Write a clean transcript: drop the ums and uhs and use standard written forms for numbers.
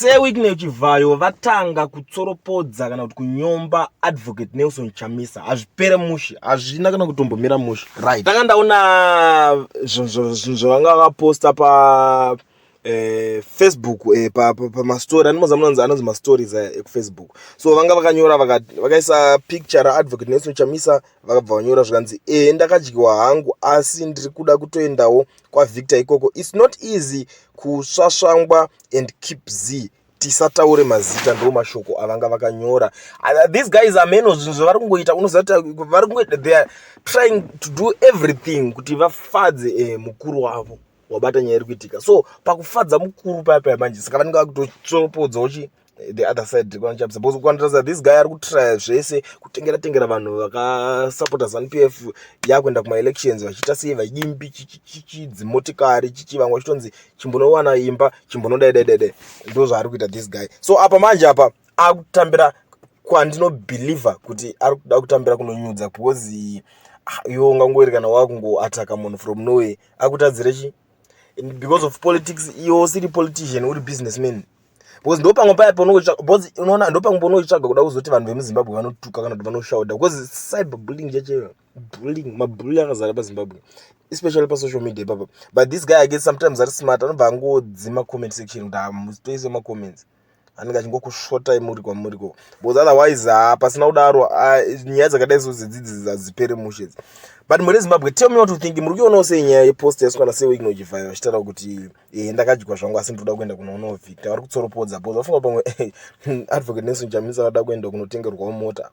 Sir Wicknell Chivhayo vatanga kutsoropodza kana kuti kunyomba Advocate Nelson Chamisa. Hazvipere mushe, hazvina kana kutombomira mushe. Right. Ndanga ndaona zvinhu zvavanga vakaposta pa Facebook, pamastori pa, pa anonzi anonzi mastories aya ekuFacebook. So vanga vakanyora, vakaisa picture raAdvocate Nelson Chamisa, vakabva vanyora zvikanzi, "Ndakadyiwa hangu, asi ndiri kuda kutoendawo kwaVictor ikoko. It's not easy kusvasvangwa and keep z tisataure mazita." Ndo mashoko avanga vakanyora. These guys, ameno zvinhu zvavari kungoita. Unoziva kuti vari kungoita, they are trying to do everything kuti vafadze mukuru wavo. Wabata nyaya iri kuitika? So pakufadza mukuru paya paya manje, saka vanenge vakutotsoropodzawo chi the other side kwanaChamisa, because ukantarisa, this guy ari kutrya zvese kutengera tengera vanhu vakasapota ZANU PF yakuenda kumaelections, vachiita sei, vaimbi chichichichi, dzimotikari chichi, vamwe vachitonzi chimbonowana imba, chimbonodai dai dai dai. Ndo zvaari kuita this guy. So apa manje apa akutambira kwandinobhilivha kuti ari kuda kutambira kunonyudza, because iwe ungangori kana wakungoataka munhu from nowhere, akutadzire chi because of politics. Iwe usiri politician, uri businessman, because ndo pamwe paya because unoona, ndo pamwe paunochitsvaga kuda kuzoti vanhu vemuZimbabwe vanotuka kana kuti vanoshauda, because cyber bullying chacho, bullying, mabully akazara paZimbabwe, especially pasocial media ipapa. But this guy, I guess sometimes ari smart, anobva angodzima comment section kuti hamutoise macomments anenge achingokusvotai muri kwamuriko, because otherwise, ha, pasina kudaro, nyaya dzakadai so dzidzidzi hadzipere mushe. But muri Zimbabwe, tell me what you think. Muri kuionawo sei nyaya yepost yaiswa naSir Wicknell Chivhayo vachitaura kuti, "Ndakadyiwa zvangu, asi ndoda kuenda kunoonawo Victor"? Vari kutsoropodza because vafunga pamwe Advocate Nelson Chamisa vada kuenda kunotengerwawo mota.